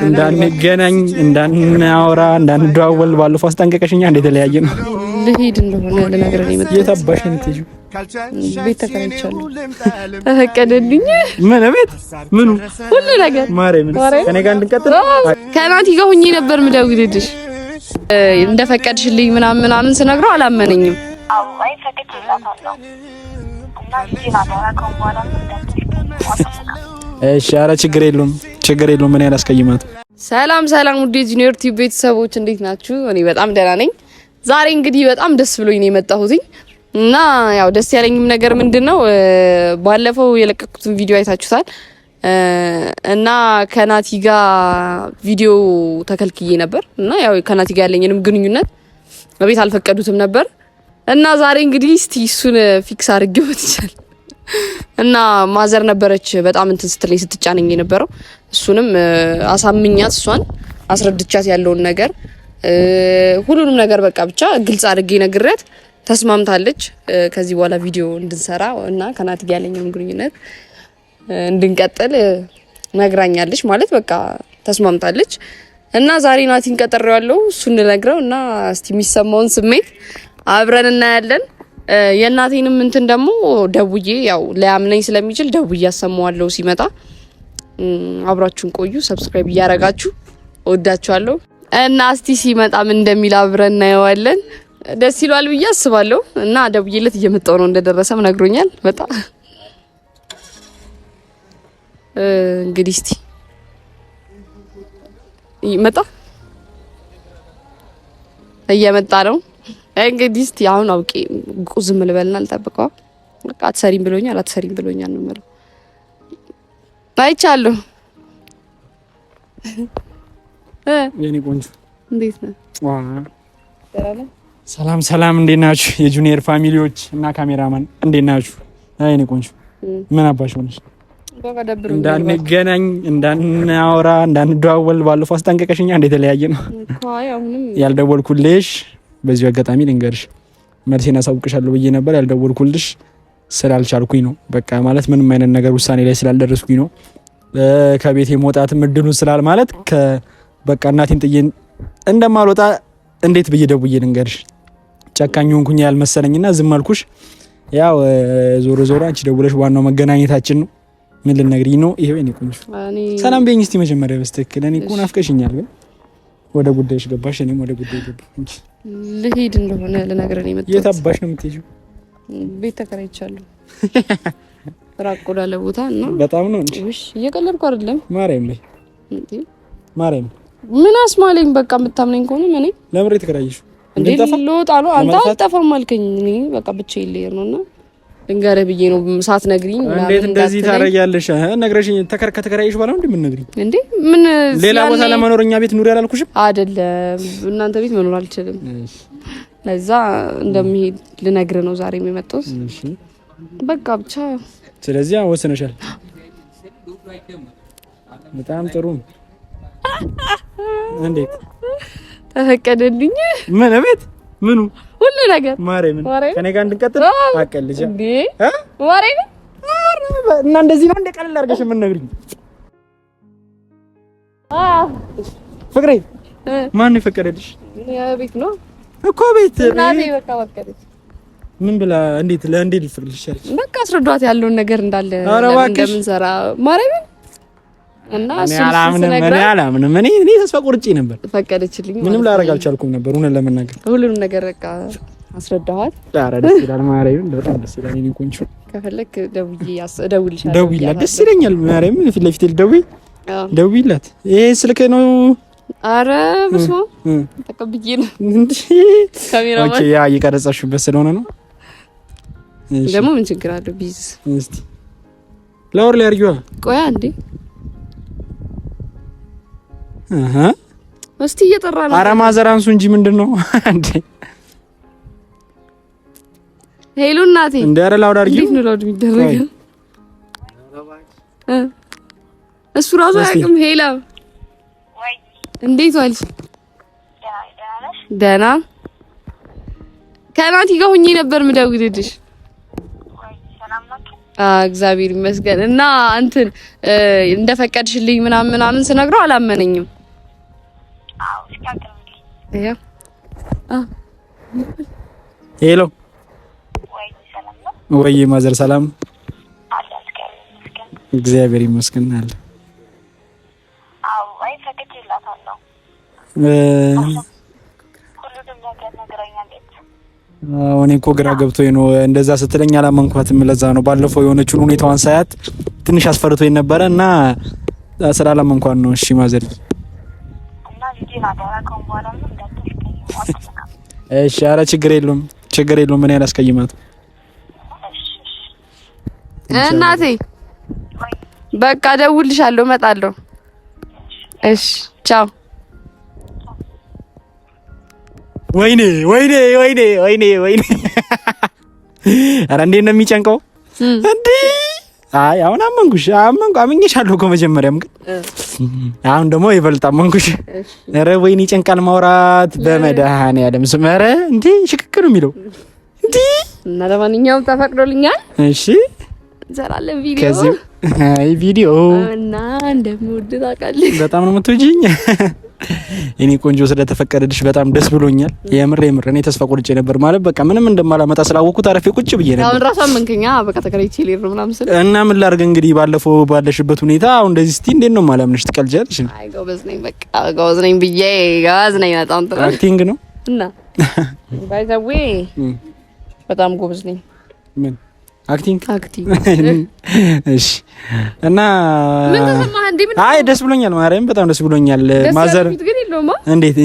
እንዳንገናኝ፣ እንዳናወራ፣ እንዳንደዋወል ባለፈው አስጠንቀቀሽኛ። እንደተለያየ ነው። ልሄድ እንደሆነ ልነግርህ ነው የመጣሁት። የት አባሽ ነው የምትሄጂው? ቤት ተከራይቻለሁ። ተፈቀደልኝ። ምን ቤት? ምኑ? ሁሉ ነገር። ማርያምን ከእኔ ጋር እንድንቀጥል። ከናቲ ጋር ሁኜ ነበር የምደውልልሽ። እንደፈቀድሽልኝ ምናምን ምናምን ስነግረው አላመነኝም። አይ ፈቅጄላታለሁ እና ልጄን አደራ ከአሁን በኋላ እሺ፣ ኧረ ችግር የለውም ችግር የለውም። ምን ያላስቀይማት። ሰላም ሰላም፣ ውድ የጁኒየር ቲዩብ ቤተሰቦች እንዴት ናችሁ? እኔ በጣም ደህና ነኝ። ዛሬ እንግዲህ በጣም ደስ ብሎኝ ነው የመጣሁትኝ እና ያው ደስ ያለኝም ነገር ምንድነው፣ ባለፈው የለቀኩትን ቪዲዮ አይታችሁታል እና ከናቲ ጋር ቪዲዮ ተከልክዬ ነበር እና ያው ከናቲ ጋር ያለኝንም ግንኙነት በቤት አልፈቀዱትም ነበር እና ዛሬ እንግዲህ እስቲ እሱን fix አድርጌው መጥቻለሁ። እና mother ነበረች በጣም እንትን ስትለኝ ስትጫነኝ የነበረው። እሱንም አሳምኛት፣ እሷን አስረድቻት ያለውን ነገር፣ ሁሉንም ነገር በቃ ብቻ ግልጽ አድርጌ ነግሬያት ተስማምታለች። ከዚህ በኋላ ቪዲዮ እንድንሰራ እና ከናቲ ጋር ያለኝንም ግንኙነት እንድንቀጥል ነግራኛለች። ማለት በቃ ተስማምታለች። እና ዛሬ ናቲን ቀጥሬዋለሁ እሱን ልነግረው እና እስቲ የሚሰማውን ስሜት አብረን እናያለን። የእናቴንም እንትን ደግሞ ደውዬ ያው ሊያምነኝ ስለሚችል ደውዬ አሰማዋለሁ ሲመጣ። አብራችሁን ቆዩ። Subscribe እያረጋችሁ እወዳችኋለሁ። እና እስቲ ሲመጣ ምን እንደሚል አብረን እናየዋለን። ደስ ይለዋል ብዬ አስባለሁ። እና ደውዬለት እየመጣው ነው፣ እንደደረሰም ነግሮኛል። በጣም እንግዲህ እስቲ መጣ፣ እየመጣ ነው። እንግዲህ እስቲ አሁን አውቄ ዝም ልበልና አልጠብቀዋ። በቃ አትሰሪም ብሎኛል፣ አትሰሪም ብሎኛል ነው የምለው። አይቻለሁ። የኔ ቆንጆ እንዴት ነህ? ሰላም ሰላም፣ እንዴት ናችሁ? የጁኒየር family ዎች እና ካሜራማን እንዴት ናችሁ? አይ የኔ ቆንጆ ምን አባሽ ሆነሽ? እንዳንገናኝ፣ እንዳናወራ፣ እንዳንደዋወል ባለፈው አስጠንቀቀሽኛ። እንደተለያየ ነው ያልደወልኩልሽ። በዚሁ አጋጣሚ ልንገርሽ፣ መልሴን አሳውቅሻለሁ ብዬ ነበር። ያልደወልኩልሽ ስላልቻልኩኝ ነው። በቃ ማለት ምንም አይነት ነገር ውሳኔ ላይ ስላልደረስኩኝ ነው። ከቤቴ መውጣትም እድሉን ስላል ማለት በቃ እናቴን ጥዬ እንደማልወጣ እንዴት ብዬ ደውዬ ልንገርሽ? ጨካኝ ሆንኩኝ ያልመሰለኝና ዝም አልኩሽ። ያው ዞሮ ዞሮ አንቺ ደውለሽ ዋናው መገናኘታችን ነው። ምን ልነግሪኝ ነው? ይሄው የኔ ቆንጆ ሰላም በይኝ እስቲ መጀመሪያ በስትክክል። እኔ እኮ ናፍቀሽኛል፣ ግን ወደ ጉዳይሽ ገባሽ፣ እኔም ወደ ጉዳይ ገባሁ እንጂ ልሄድ እንደሆነ ልነግርህ ነው የመጣሁት። የት አባሽ ነው የምትሄጂው? ቤት ተከራይቻለሁ ራቅ ወዳለ ቦታ እና በጣም ነው እንጂ። እሺ እየቀለድኩ አይደለም። ማርያም ላይ ማርያም ምን አስማለኝ። በቃ የምታምነኝ ከሆነ ምን ለምን የተከራየሽው? እንዴ ልወጣ ነው። አንተ አልጠፋም አልከኝ። እኔ በቃ ብቻዬን ልሄድ ነው እና ልንገርህ ብዬ ነው ሳትነግሪኝ። እንዴት እንደዚህ ታረጊያለሽ? ነግረሽኝ ከተከራየሽ በኋላ ነው እንዴ የምትነግሪኝ? እንዴ ምን ሌላ ቦታ ለመኖር እኛ ቤት ኑሪ አላልኩሽም? አይደለም እናንተ ቤት መኖር አልችልም። ለዛ እንደሚሄድ ልነግርህ ነው ዛሬ የመጣሁት። በቃ ብቻ ስለዚህ ወስነሻል። በጣም ጥሩ። እንዴት ተፈቀደልኝ? ምን ቤት? ምኑ? ሁሉ ነገር። ማርያምን ከእኔ ጋር እንድንቀጥል አቀልጃ እንዴ ማርያምን እና እንደዚህ ነው እንደ ቀለል አድርገሽ የምንነግሪኝ? ፍቅሬ ማን የፈቀደልሽ? ቤት ነው እኮ ቤት እናቴ በቃ ፈቀደች። ምን ብላ እንዴት ለእንዴት ልፈቅድልሽ አለች? በቃ አስረዷት ያለውን ነገር እንዳለ እንደምንሰራ ማርያምን እና እኔ አላምንም። እኔ ተስፋ ቆርጬ ነበር። ፈቀደችልኝ። ምንም ላደርግ አልቻልኩም ነበር እውነት ለመናገር ሁሉንም ነገር በቃ አስረዳኋት። ኧረ ደስ ይላል ማርያምን፣ በጣም ደስ ይላል። እኔ ቆንጆ ከፈለክ ደውዬ እደውልልሻለሁ። ደውይላት፣ ደስ ይለኛል። ማርያምን ፊት ለፊት ደውይ፣ ደውይላት። ይሄ ስልክ ነው። ኧረ በስመ አብ ተቀብዬ ነው። Okay፣ ያ እየቀረጻሽበት ስለሆነ ነው። ደግሞ ምን ችግር አለው? ቢዝ እስቲ loud ላይ አድርጊዋ። ቆያ እንዴ እስቲ እየጠራ ነው። ኧረ mother አንሱ እንጂ ምንድን ነው እንዴ? Hello እናቴ። እንደ ኧረ loud አድርጊው። እንዴት ነው loud የሚደረገው? እሱ ራሱ አያውቅም። ሄላ እንዴት ዋልሽ? ደህና። ከናቲ ጋር ሁኜ ነበር የምደውልልሽ። እግዚአብሔር ይመስገን። እና እንትን እንደፈቀድሽልኝ ምናምን ምናምን ስነግረው አላመነኝም። Hello ወይ mother ሰላም፣ እግዚአብሔር ይመስገን አለ። እኔ እኮ ግራ ገብቶኝ ነው እንደዛ ስትለኝ አላመንኳትም። ለዛ ነው ባለፈው የሆነችውን ሁኔታዋን ሳያት ትንሽ አስፈርቶኝ ነበረ እና ስላላመንኳት ነው። እሺ mother፣ እሺ። ኧረ ችግር የለውም ችግር የለውም። እኔ አላስቀይማትም እናቴ። በቃ እደውልልሻለሁ፣ እመጣለሁ። እሺ ቻው። ወይኔ ወይኔ ወይኔ ወይኔ ወይኔ! ኧረ እንዴት ነው የሚጨንቀው እንዴ! አይ አሁን አመንኩሽ፣ አመንኩ፣ አምኜሻለሁ እኮ መጀመሪያም፣ ግን አሁን ደግሞ ይበልጥ አመንኩሽ። ኧረ ወይኔ ይጨንቃል ማውራት በመድኃኒዓለም ስም። ኧረ እንዴ ሽክክ ነው የሚለው እንዴ! እና ለማንኛውም ተፈቅዶልኛል። እሺ እንሰራለን ቪዲዮ ከዚህ አይ ቪዲዮ እና እንደምወድ ታውቃለህ። በጣም ነው የምትወጂኝ እኔ ቆንጆ ስለተፈቀደልሽ በጣም ደስ ብሎኛል። የምር የምር እኔ ተስፋ ቆርጬ ነበር ማለት በቃ ምንም እንደማላመጣ ስላወቅኩት አረፌ ቁጭ ብዬ ነበር። አሁን ራሱ አመንከኛ በቃ ተከራይቼ ልሄድ ነው ምናምን ስል እና ምን ላድርግ እንግዲህ ባለፈው ባለሽበት ሁኔታ አሁን እንደዚህ እስቲ እንዴት ነው የማላምንሽ? ትቀልጃለሽ። አይ ጎበዝ ነኝ፣ በቃ ጎበዝ ነኝ ብዬ ጎበዝ ነኝ። በጣም ጥሩ acting ነው እና by the way በጣም ጎበዝ ነኝ። ምን acting acting። እሺ። እና ምን ተሰማህ እንዴ? ምን አይ ደስ ብሎኛል፣ ማርያም በጣም ደስ ብሎኛል። mother ፊት ግን የለውማ እንዴት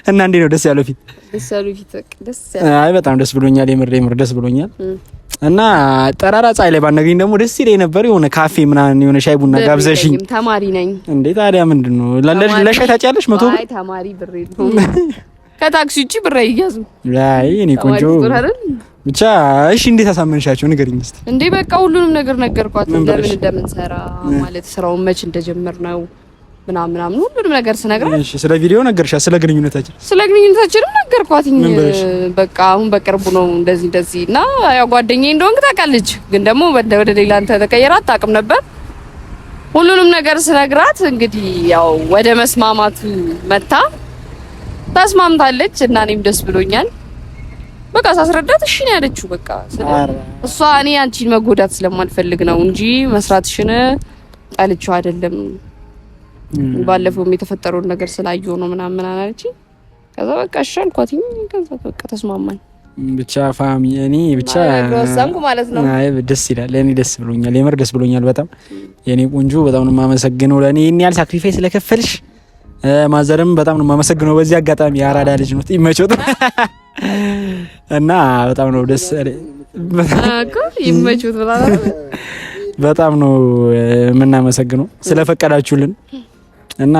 እና እንዴት ነው ደስ ያለው ፊት? ደስ ያለው ፊት በቃ ደስ ያለው። አይ በጣም ደስ ብሎኛል፣ የምር የምር ደስ ብሎኛል። እና ጠራራ ፀሐይ ላይ ባናገኝ ደግሞ ደስ ይለኝ ነበር። የሆነ ካፌ ምናምን የሆነ ሻይ ቡና ጋብዘሽኝ። ተማሪ ነኝ እንዴ ታዲያ ምንድን ነው ለሻይ ታጫለሽ? 100 ብር። አይ ተማሪ ብር የለውም ከታክሲ ውጪ ብር አይያዝም። አይ እኔ ቆንጆ ብቻ እሺ፣ እንዴት አሳመንሻቸው ንገሪኝ እስቲ። እንዴ በቃ ሁሉንም ነገር ነገርኳት፣ ለምን እንደምንሰራ ማለት ስራውን መች እንደጀመርነው ምናምን ምናምን ሁሉንም ነገር ስነግራት። እሺ፣ ስለ ቪዲዮ ነገርሻት? ስለ ግንኙነታችን ስለ ግንኙነታችንም ነገርኳት። በቃ አሁን በቅርቡ ነው እንደዚህ እንደዚህ እና ያው ጓደኛዬ እንደሆንክ ታውቃለች፣ ግን ደግሞ ወደ ሌላ እንትን ተቀየረ አታውቅም ነበር። ሁሉንም ነገር ስነግራት እንግዲህ ያው ወደ መስማማቱ መታ ተስማምታለች እና እኔም ደስ ብሎኛል። በቃ ሳስረዳት እሺ ነው ያለችው። በቃ እሷ እኔ አንቺን መጎዳት ስለማልፈልግ ነው እንጂ መስራትሽን ጠልቼው አይደለም፣ ባለፈውም የተፈጠረውን ነገር ስላየሁ ነው ምናምን ምናምን አለችኝ። ከዛ በቃ እሺ አልኳትኝ። ከዛ በቃ ተስማማኝ። ብቻ ፋሚ እኔ ብቻ ወሰንኩ ማለት ነው። አይ ደስ ይላል። እኔ ደስ ብሎኛል፣ የምር ደስ ብሎኛል በጣም የኔ ቆንጆ፣ በጣም ነው የማመሰግነው ለእኔ ይሄን ያህል sacrifice ስለከፈልሽ። mother ም በጣም ነው የማመሰግነው በዚህ አጋጣሚ። የአራዳ ልጅ ነው ይመቾት እና በጣም ነው ደስ ይመቾት በጣም ነው የምናመሰግነው ስለፈቀዳችሁልን እና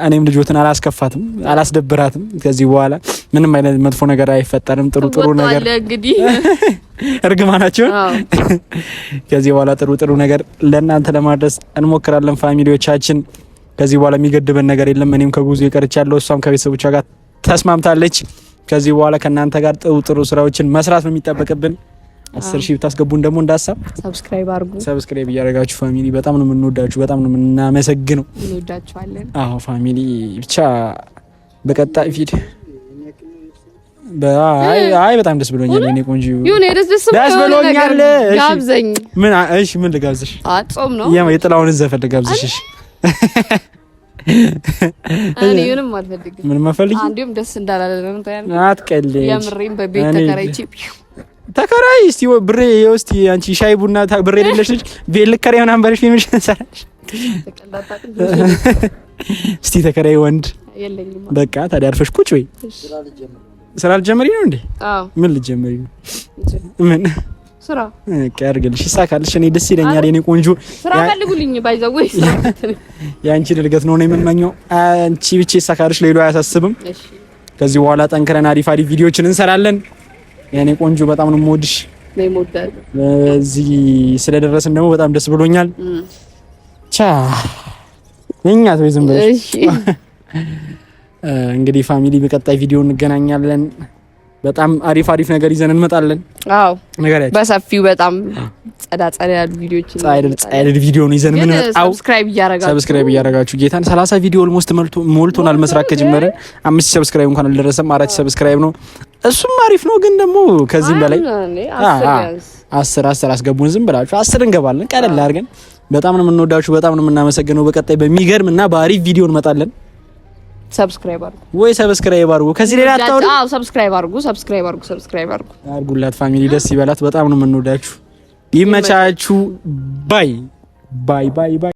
እኔም ልጆትን አላስከፋትም፣ አላስደብራትም። ከዚህ በኋላ ምንም አይነት መጥፎ ነገር አይፈጠርም። ጥሩ ጥሩ ነገር እንግዲህ እርግማናቸውን ከዚህ በኋላ ጥሩ ጥሩ ነገር ለእናንተ ለማድረስ እንሞክራለን family ዎቻችን። ከዚህ በኋላ የሚገድበን ነገር የለም። እኔም ከጉዞ ቀርቻለሁ፣ እሷም ከቤተሰቦቿ ጋር ተስማምታለች። ከዚህ በኋላ ከእናንተ ጋር ጥሩ ጥሩ ስራዎችን መስራት ነው የሚጠበቅብን። 10,000 ብታስገቡን ደግሞ እንዳሳብ subscribe አድርጉ። subscribe እያደረጋችሁ family፣ በጣም ነው የምንወዳችሁ፣ በጣም ነው የምናመሰግነው። እንወዳችኋለን። አዎ family፣ ብቻ በቀጣይ ፊድ አይ በጣም ደስ ብሎኛል። እኔ ቆንጆ ይሁን ደስ ደስ ብሎኛል። ጋብዘኝ። ምን? እሺ ምን ልጋብዝሽ? ጾም ነው። የጥላሁንን ዘፈን ልጋብዝሽ። እሺ እኔ ምንም አልፈልግም። ምንም አልፈልግም። አንዴም ደስ እንዳላለ ነው ታያለህ። አትቀልድ። የምሬን በቤት ተከራይቼ ተከራይ እስቲ ብሬ እስቲ አንቺ ሻይ ቡና ብሬ የሌለሽ ልጅ ቤት ልከራይ ምናምን በለሽ ፊልምሽ ሰራሽ። እስቲ ተከራይ ወንድ በቃ ታዲያ አርፈሽ ቁጭ በይ። ስራ ልጀምሪ ነው እንዴ? አዎ። ምን ልጀምሪ ነው? ምን ስራ በቃ ያድርግልሽ፣ ይሳካልሽ። እኔ ደስ ይለኛል የኔ ቆንጆ። ስራ ፈልጉልኝ። by the way የአንቺን እድገት ነው የምመኘው። አንቺ ብቻ ይሳካልሽ፣ ሌላው አያሳስብም። ከዚህ በኋላ ጠንክረን አሪፍ አሪፍ ቪዲዮዎችን እንሰራለን። የኔ ቆንጆ በጣም ነው የምወድሽ። እዚህ ስለደረስን ደግሞ በጣም ደስ ብሎኛል። ቻ የኛ ተው ዝም ብለሽ። እንግዲህ family በቀጣይ ቪዲዮ እንገናኛለን። በጣም አሪፍ አሪፍ ነገር ይዘን እንመጣለን። አዎ ነገራችሁ በሰፊው በጣም ጸዳ ጸዳ ያሉ ቪዲዮዎችን ጸዳ ያለ ቪዲዮ ነው ይዘን የምንመጣው። subscribe እያረጋችሁ subscribe እያረጋችሁ ጌታን 30 ቪዲዮ almost ሞልቶናል። መስራት ከጀመረ 5 subscribe እንኳን አልደረሰም። 4 subscribe ነው። እሱም አሪፍ ነው፣ ግን ደግሞ ከዚህም በላይ 10 10 አስገቡን። ዝም ብላችሁ 10 እንገባለን ቀለል አድርገን። በጣም ነው የምንወዳችሁ፣ በጣም ነው የምናመሰግነው። በቀጣይ በሚገርም እና በአሪፍ ቪዲዮ እንመጣለን። subscribe አድርጉ ወይ subscribe አድርጉ። ከዚህ ሌላ አታውሩ። አዎ subscribe አድርጉ፣ subscribe አድርጉ፣ subscribe አድርጉ አድርጉላት። family ደስ ይበላት። በጣም ነው የምንወዳችሁ። ይመቻችሁ። bye bye bye bye።